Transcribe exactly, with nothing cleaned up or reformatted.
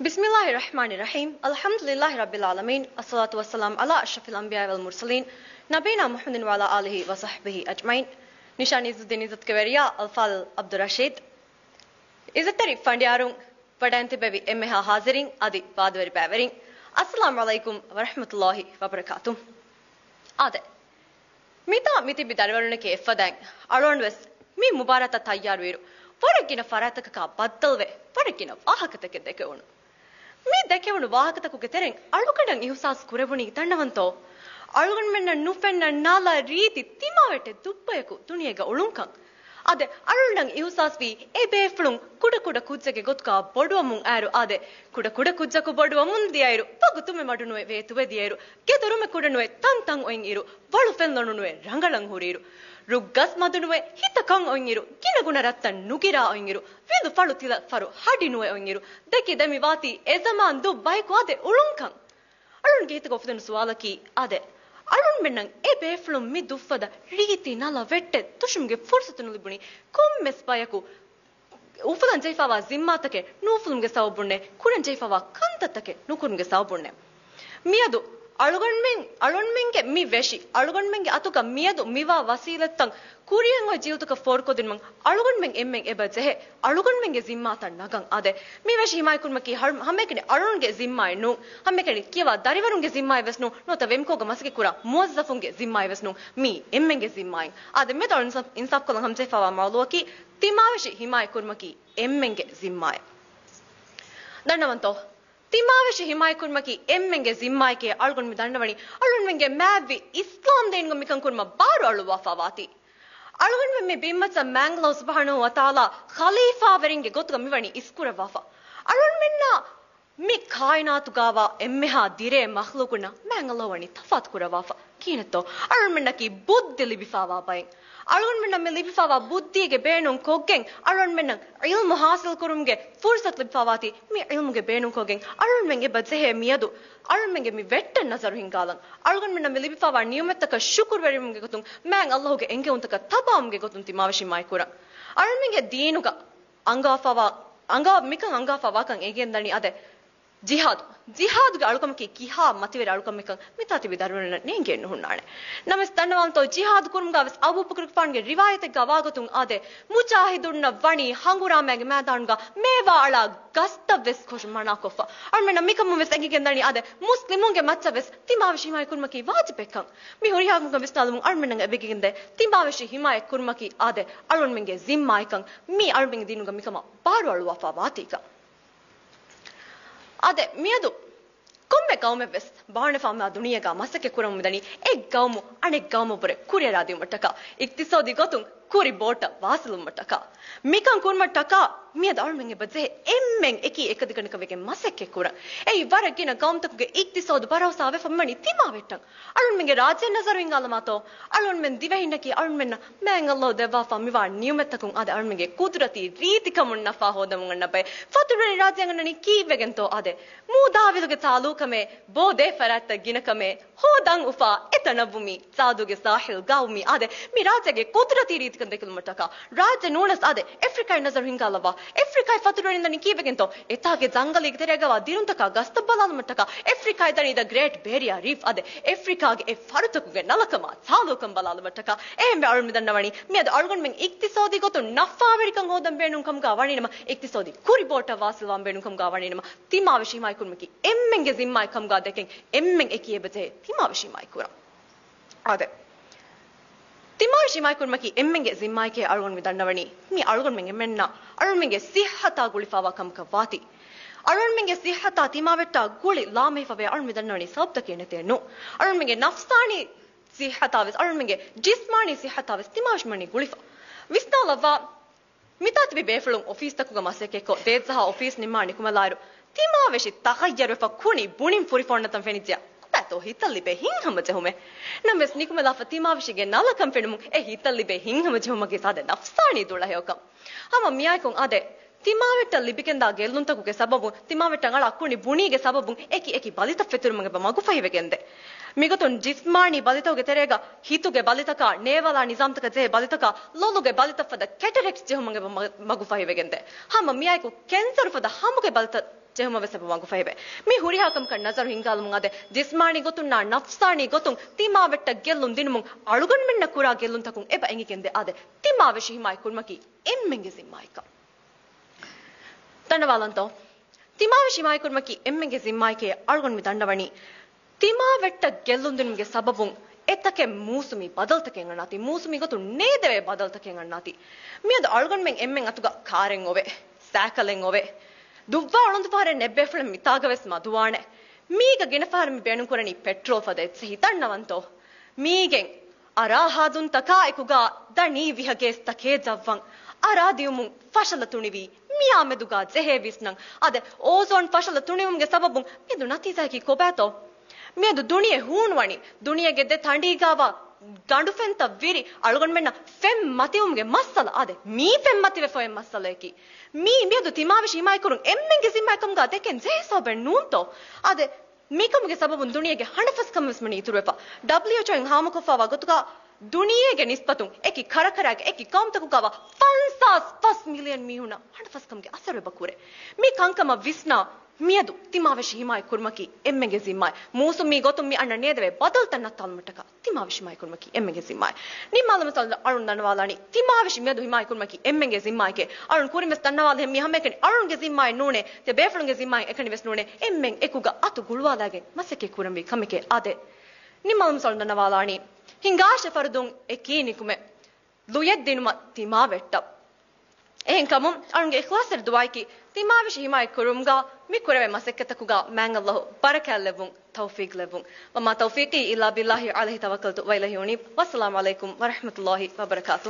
بسم الله الرحمن الرحيم. الحمد لله رب العالمين. الصلاة والسلام على أشرف الأنبياء والمرسلين، نبينا محمد وعلى آله وصحبه أجمعين. ނިޝާން އިއްޒުއްދީން އިއްޒަތްތެރިވެރިޔާ އަލްފާޟިލް ޢަބްދުއްރަޝީދު. އިއްޒަތްތެރި ފަނޑިޔާރުން، ވަޑައިން ތިއްބެވި އެންމެހާ ޙާޟިރީން އަދި ފާދަވެރި ބައިވެރިން، އައްސަލާމު ޢަލައިކުމް ވަރަޙްމަތުﷲި ވަބަރަކާތުހު. އާދެ، މިތާ މިތިބި ދަރިވަރުންނަކީ އެއްފަދައިން، އަޅުގަނޑުވެސް މި މުބާރާތަށް ތައްޔާރުވިއިރު، ވަރަށް ގިނަ ފަރާތްތަކަކާ ބައްދަލުވެ، ވަރަށް ގިނަ ވާހަކަތަކެއް ދެކެވުނު. މި ދެކެވުނު ވާހަކަތަކުގެ ތެރެއިން އަޅުގަނޑަށް އިހުސާސް ކުރެވުނީ ދަންނަވަންތޯ؟ އަޅުގަނޑުމެންނަށް ނުފެންނަ ނަލަ ރީތި ތިމާވެއްޓެއް ދުއްވަޔަކު ދުނިޔޭގަ އުޅުންކަން. އާދެ، އަޅުގަނޑަށް އިހުސާސްވީ އެ ބޭފުޅުން ކުޑަކުޑަ ކުއްޖެއްގެ ގޮތުގަ ބޮޑުވަމުން އައިރު، އާދެ، ކުޑަކުޑަ ކުއްޖަކު ބޮޑުވަމުން ދިޔައިރު، ވަގުތު މެ މަޑުނުވެ ވޭތުވެ ދިޔައިރު، ގެދޮރު މެ ކުޑަނުވެ ތަންތަން އޮތްއިރު، ވަޅު ފެން ލޮނުނުވެ ރަނގަޅަށް ހުރިއިރު، ރުއްގަސް މަދުނުވެ ހިތަކަން އޮތްއިރު، ގިނަގުނަ ރަށްތައް ނުގިރާ އޮތްއިރު، ވިލު ފަޅު ތިލަ ފަރު ހަޑި ނުވެ އޮތްއިރު، ދެކި ދެމި ވާތީ އެ ޒަމާން ދުށް ބަޔަކު އާދެ އުޅުންކަން. އަޅުންގެ ހިތުގަ އުފެދުނު ސުވާލަކީ އާދެ، އަޅުންމެންނަށް އެ ބޭފުޅުން މި ދުއްފަދަ ރީތި ނަލަ ވެއްޓެއް ދުށުމުގެ ފުރުސަތު ނުލިބުނީ ކޮންމެސް ބަޔަކު އުފުލަން ޖެހިފައިވާ ޒިންމާތަކެއް ނުއުފުލުމުގެ ސަބަބުންނޭ، ކުރަން ޖެހިފައިވާ ކަންތައްތަކެއް ނުކުރުމުގެ ސަބަބުންނޭ. މިއަދު އަޅުގަނޑުމެން، އަޅުގަނޑުމެންގެ މި ވެށި، އަޅުގަނޑުމެންގެ އަތުގަ މިއަދު މިވާ ވަސީލަތްތައް ކުރިއަށް އޮތް ޖީލުތަކަށް ފޯރުކޮށްދިނުމަށް އަޅުގަނޑުމެން އެންމެން އެބަ ޖެހޭ، އަޅުގަނޑުމެންގެ ޒިންމާތައް ނަގަން. އާދެ، މި ވެށި ހިމާޔަތްކުރުމަކީ ހަ-، ހަމައެކަނި އަޅުގަނޑުގެ ޒިންމާއެއް ނޫން، ހަމައެކަނި ކިޔަވާ ދަރިވަރުންގެ ޒިންމާއެއް ވެސް ނޫން، ނުވަތަ ވެމްކޯގަ މަސައްކަތް ކުރާ މުވައްޒަފުންގެ ޒިންމާއެއް ވެސް ނޫން، މީ އެންމެންގެ ޒިންމާއިން. އާދެ، މިއަދު އަޅުގަނޑު އިންސާފް ކޮށްލަން ހަމަޖެހިފައިވާ މައުޟޫޢަކީ ތިމާވެށި ހިމާޔަތްކުރުމަކީ އެންމެންގެ ޒިންމާއެއް. ދަންނަވަންތޯ؟ ތިމާވެށި ހިމާޔަތްކުރުމަކީ އެންމެންގެ ޒިންމާއެކޭ އަޅުގަނޑު މި ދަންނަވަނީ، އަޅުގަނޑުމެންގެ މާތްވި އިސްލާމް ދީނުގަ މިކަން ކުރުމަށް ބާރު އަޅުއްވާފަ ވާތީ. އަޅުގަނޑުމެން މި ބިންމައްޗަށް މާތް ﷲ ސުބްޙާނަހޫ ވަތަޢާލާ ޚަލީފާވެރިންގެ ގޮތުގަ މިވަނީ އިސްކުރައްވާފަ. އަޅުގަނޑުމެންނާ މި ކާއިނާތުގައިވާ އެންމެހާ ދިރޭ މަޚްލޫޤުންނާ މާތް ﷲ ވަނީ ތަފާތު ކުރައްވާފަ. ކިހިނެއްތޯ؟ އަޅުގަނޑުމެންނަކީ ބުއްދި ލިބިފައިވާ ބައެއް. އަޅުގަނޑުމެންނަށް މި ލިބިފައިވާ ބުއްދީގެ ބޭނުން ކޮށްގެން، އަޅުގަނޑުމެންނަށް ޢިލްމު ޙާޞިލް ކުރުމުގެ ފުރުޞަތު ލިބިފައިވާތީ، މި ޢިލްމުގެ ބޭނުން ކޮށްގެން އަޅުގަނޑުމެން އެބަ ޖެހޭ މިއަދު އަޅުގަނޑުމެންގެ މި ވެއްޓަށް ނަޒަރު ހިންގާލަން. އަޅުގަނޑުމެންނަށް މި ލިބިފައިވާ ނިޢުމަތްތަކަށް ޝުކުރުވެރިވުމުގެ ގޮތުން، މާތް ﷲ ގެ އެންގެވުންތަކަށް ތަބާވުމުގެ ގޮތުން ތިމާވެށި ހިމާޔަތްކުރަން. އަޅުގަނޑުމެންގެ ދީނުގަ އަންގާފަވާ، އަންގާ، މިކަން އަންގާފަ ވާކަން އެނގޭން ދަނީ އާދެ، ޖިހާދު. ޖިހާދުގެ އަޅުކަމަކީ ކިހާ މަތިވެރި އަޅުކަމެއްކަން މިތާ ތިބި ދަރިވަރުންނަށް ނޭނގެން ނުހުންނާނެ. ނަމަވެސް ދަންނަވާންތޯ، ޖިހާދު ކުރުމުގަ ވެސް އަބޫބަކުރުގެފާނުގެ ރިވާޔަތެއްގަ ވާގޮތުން އާދެ، މުޖާހިދުންނަށް ވަނީ ހަނގުރާމައިގެ މައިދާނުގަ މޭވާ އަޅާ ގަސްތައް ވެސް ކޮށުން މަނާކޮށްފަ. އަޅުމެންނަށް މިކަމުން ވެސް އެނގިގެން ދަނީ އާދެ، މުސްލިމުންގެ މައްޗަށް ވެސް ތިމާވެށި ހިމާޔަތް ކުރުމަކީ ވާޖިބެއްކަން. މި ހުރިހާ ކަމަކަށް ވިސްނާލުމުން އަޅުމެންނަށް އެބަ އެނގިގެންދޭ، ތިމާވެށި ހިމާޔަތް ކުރުމަކީ އާދެ، އަޅުގަނޑުމެންގެ ޒިންމާއެއްކަން، މީ އަޅުމެންގެ ދީނުގަ މިކަމަށް ބާރު އަޅުވާފަ ވާތީކަން. އާދެ، މިއަދު ކޮންމެ ގައުމެއް ވެސް ބާނެފާމާ ދުނިޔޭގަ މަސައްކަތް ކުރަމުން ދަނީ އެއް ގައުމު އަނެއް ގައުމަށް ވުރެ ކުރިއަރާދިއުމަށްޓަކާ، އިޤްތިޞާދީ ގޮތުން ކުރި ބޯޓަށް ވާސިލުވުމަށްޓަކާ. މިކަން ކުރުމަށްޓަކާ މިއަދު އަޅުމެން އެބަ ޖެހޭ އެންމެން އެކީ އެކަނިކަން ވެގެން މަސައްކަތް ކުރަން. އެއީ ވަރަށް ގިނަ ގައުމުތަކުގެ އިޤްތިޞާދު ބަރަވަސާ ވެފަ މިވަނީ ތިމާވެއްޓަން. އަޅުންމެންގެ ރާއްޖެ ނަޒަރު ހިންގާލަމާތޯ؟ އަޅުންމެން ދިވެހިންނަކީ އަޅުންމެންނަށް މާތް ﷲ ދެއްވާފަ މިވާ ނިޢުމަތްތަކުން އާދެ އަޅުމެންގެ ޤުދުރަތީ ރީތިކަމުން ނަފާ ހޯދަމުން އަންނަ ބައެއް. ފަތުރުވެރި ރާއްޖެއަށް އަންނަނީ ކީއްވެގެންތޯ އާދެ؟ މޫދާވިލުގެ ތާލޫކަމޭ، ބޯ ދޭ ފަރާތްތައް ގިނަކަމޭ، ހޯދަން އުފާ އެތަނަށްވުމީ، ސާދުގެ ސާޙިލް ގާވުމީ އާދެ، މި ރާއްޖޭގެ ޤުދުރަތީ ރީތިކަން ދެކިލުމަށްޓަކާ، ރާއްޖެ ނޫނަސް އާދެ، އެފްރިކާއިން ނަޒަރު ހިންގާލައްވާ. އެފްރިކާއި ފަތުރުވެރިން ދަނީ ކީއްވެގެންތޯ؟ އެތާގެ ޖަންގަލީގެ ތެރޭގަވާ ދިރުންތަކާ ގަސްތައް ބަލާލުމަށްޓަކާ، އެފްރިކާއި ދަނީ ދަ ގްރޭޓް ބޭރިއާ ރީފް އާދެ، އެފްރިކާގެ އެ ފަރުތަކުގެ ނަލަކަމާ ތާލޫކަން ބަލާލުމަށްޓަކާ. އެހެންވެ އަޅުން މި ދަންނަވަނީ، މިއަދު އަޅުގަނޑުމެން އިޤްތިޞާދީ ގޮތުން ނަފާވެރިކަން ހޯދަން ބޭނުން ކަމުގަ ވަނީނަމަ، އިޤްތިޞާދީ ކުރި ބޯޓަށް ވާސިލްވާން ބޭނުން ކަމުގަ ވަނީނަމަ، ތިމާވެށި ހިމާޔަތްކުރުމަކީ އެންމެންގެ ޒިންމާއެއް ކަމުގަ ދެކެން އެންމެން އެކީ އެބަޖެހޭ ތިމާވެށި ހިމާޔަތްކުރަން. އާދެ، ތިމާވެށި ހިމާޔަތްކުރުމަކީ އެންމެންގެ ޒިންމާއެކޭ އަޅުގަނޑު މި ދަންނަވަނީ، މީ އަޅުގަނޑުމެން އެންމެންނަށް އަޅުގަނޑުމެންގެ ޞިއްޙަތާ ގުޅިފަވާ ކަމަކަށް ވާތީ. އަޅުގަނޑުމެންގެ ޞިއްޙަތާ ތިމާވެއްޓާ ގުޅި ލާމެހިފަވޭ އަޅުން މި ދަންނަވަނީ ސަބަބުތަކެއް ނެތޭ ނޫ. އަޅުގަނޑުމެންގެ ނަފްސާނީ ޞިއްޙަތާ ވެސް، އަޅުގަނޑުމެންގެ ޖިސްމާނީ ޞިއްޙަތާ ވެސް ތިމާވެށި މިވަނީ ގުޅިފަ. ވިސްނާލައްވާ، މިތާ ތިބި ބޭފުޅުން އޮފީސްތަކުގަ މަސައްކަތްކޮށް، ދޭއްޒަހާ އޮފީސް ނިންމާ ނިކުމެލާއިރު، ތިމާވެށި ތަޣައްޔަރުވެފަ ކުނި ބުނިން ފުރިފޯންނަތަން ފެނިއްޖެޔާ، ކޮބާތޯ ހިތަށް ލިބޭ ހިތްހަމަޖެހުމެއް؟ ނަމަވެސް ނިކުމެލާފަ ތިމާވެށިގެ ނަލަކަން ފެނުމުން އެ ހިތަށް ލިބޭ ހިތްހަމަޖެހުމަކީ ސާދަ ނަފްސާނީ ދުޅަހެޔޮކަން. ހަމަ މިއާއެކު އާދެ، ތިމާވެއްޓަށް ލިބިގެންދާ ގެއްލުންތަކުގެ ސަބަބުން ތިމާވެއްޓަށް އަޅާ ކުނި ބުނީގެ ސަބަބުން އެކި އެކި ބަލިތައް ފެތުރުމުގެ މަގު ފަހިވެގެންދޭ. މިގޮތުން ޖިސްމާނީ ބަލިތަކުގެ ތެރޭގަ ހިތުގެ ބަލިތަކާ، ނޭވަލާ ނިޒާމްތަކަށް ޖެހޭ ބަލިތަކާ، ލޮލުގެ ބަލިތައް ފަދަ ކެޓަރެކްޓް ޖެހުމުގެ މަ-، މަގު ފަހިވެގެންދޭ. ހަމަ މިއާއެކު ކެންސަރު ފަދަ ހަމުގެ ބަލިތައް ޖެހުމަށް ވެސް އެބަ މަގު ފަހިވޭ. މި ހުރިހާ ކަމަކަށް ނަޒަރު ހިންގާލަމުން އާދެ، ޖިސްމާނީ ގޮތުންނާ ނަފްސާނީ ގޮތުން ތިމާވެއްޓަށް ގެއްލުން ދިނުމުން އަޅުގަނޑުމެންނަށް ކުރާ ގެއްލުންތަކުން އެބަ އެނގިގެންދޭ އާދެ، ތިމާވެށި ހިމާޔަތް ކުރުމަކީ އެންމެންގެ ޒިންމާއެއްކަން. ދަންނަވާލަންތޯ؟ ތިމާވެށި ހިމާޔަތް ކުރުމަކީ އެންމެންގެ ޒިންމާއެކޭ އަޅުގަނޑު މި ދަންނަވަނީ. ތިމާވެއްޓަށް ގެއްލުން ދިނުމުގެ ސަބަބުން އެތަކެއް މޫސުމީ ބަދަލުތަކެއް އަންނާތީ، މޫސުމީ ގޮތުން ނޭދެވޭ ބަދަލުތަކެއް އަންނާތީ. މިއަދު އަޅުގަނޑުމެން އެންމެން އަތުގަ ކާރެއް އޮވޭ، ސައިކަލެއް އޮވޭ. ދުއްވާ އުޅަނދުފަހަރެއް ނެއްބޭފުޅެއް މިތާގަ ވެސް މަދުވާނެ. މީގަ ގިނަ ފަހަރަށް މި ބޭނުންކުރަނީ ޕެޓްރޯލް ފަދަ އެއްޗެހި. ދަންނަވަންތޯ؟ މީގެން އަރާ ހާދުންތަކާ އެކުގަ ދަނީ ވިހަ ގޭސް ތަކޭ ޖައްވަން. އަރާ ދިޔުމުން ފަށަލަ ތުނިވީ، މިއާ މެދުގަ ޖެހޭ ވިސްނަން. އާދެ، އޯޒޯން ފަށަލަ ތުނިވުމުގެ ސަބަބުން މިއަދު ނަތީޖާއަކީ ކޮބާތޯ؟ މިއަދު ދުނިޔެ ހޫނުވަނީ، ދުނިޔޭގެ ދެ ތަނޑީގަވާ ގަނޑުފެންތައް ވިރި އަޅުގަނޑުމެންނަށް ފެން މަތިވުމުގެ މައްސަލަ. އާދެ، މީ ފެން މަތިވެފައި މައްސަލައަކީ. މީ މިއަދު ތިމާވެށި ހިމާޔަތްކުރުން އެންމެންގެ ޒިންމާއެއްކަމުގަ ދެކެން ޖެހޭ ސަބަބެއް ނޫންތޯ؟ އާދެ، މިކަމުގެ ސަބަބުން ދުނިޔޭގެ ހަނަފަސްކަން ވެސް ވަނީ އިތުރުވެފަ. ޑަބްލިއުއެޗްއޯއިން ހާމަކޮށްފައިވާ ގޮތުގަ ދުނިޔޭގެ ނިސްބަތުން އެކި ކަރަކަރާގެ އެކި ޤައުމުތަކުގަވާ ފަންސާސް ފަސް މިލިއަން މީހުންނަށް ހަނަފަސްކަމުގެ އަސަރު އެބަ ކުރޭ. މި ކަންކަމަށް ވިސްނާ، މިއަދު ތިމާވެށި ހިމާޔަތް ކުރުމަކީ އެންމެންގެ ޒިންމާއެއް. މޫސުމީ ގޮތުން މި އަންނަ ނޭދެވޭ ބަދަލުތައް ނައްތާލުމަށްޓަކާ ތިމާވެށި ހިމާޔަތް ކުރުމަކީ އެންމެންގެ ޒިންމާއެއް. ނިންމާލަމުން އަޅުން ދަންނަވާލާނީ، ތިމާވެށި މިއަދު ހިމާޔަތް ކުރުމަކީ އެންމެންގެ ޒިންމާއެކޭ. އަޅުން ކުރިން ވެސް ދަންނަވާލަހެން މީ ހަމައެކަނި އަޅުންގެ ޒިންމާއެއް ނޫނޭ، ތިޔަ ބޭފުޅުންގެ ޒިންމާއެއް އެކަނި ވެސް ނޫނޭ. އެންމެން އެކުގަ އަތު ގުޅުވާލާގެން މަސައްކަތް ކުރަންވީ ކަމެކޭ އާދެ. ނިންމާލަމުން އަޅުން ދަންނަވާލާނީ، ހިނގާށޭ ފަރުދުން އެކީ ނިކުމެ ލުޔެއް ދިނުމަށް ތިމާވެއްޓަށް. އެހެންކަމުން އަޅުންގެ އިޚްލާޞްތެރި ދުޢާއަކީ، ތިމާވެށި ހިމާޔަތް ކުރުމުގަ މި ކުރެވޭ މަސައްކަތަކުގަ މާތް ﷲ ބަރަކާތްލެއްވުން، ތައުފީޤް ލެއްވުން. وما توفيقي إلا بالله عليه توكلت وإليه أنيب. والسلام عليكم ورحمة الله وبركاته.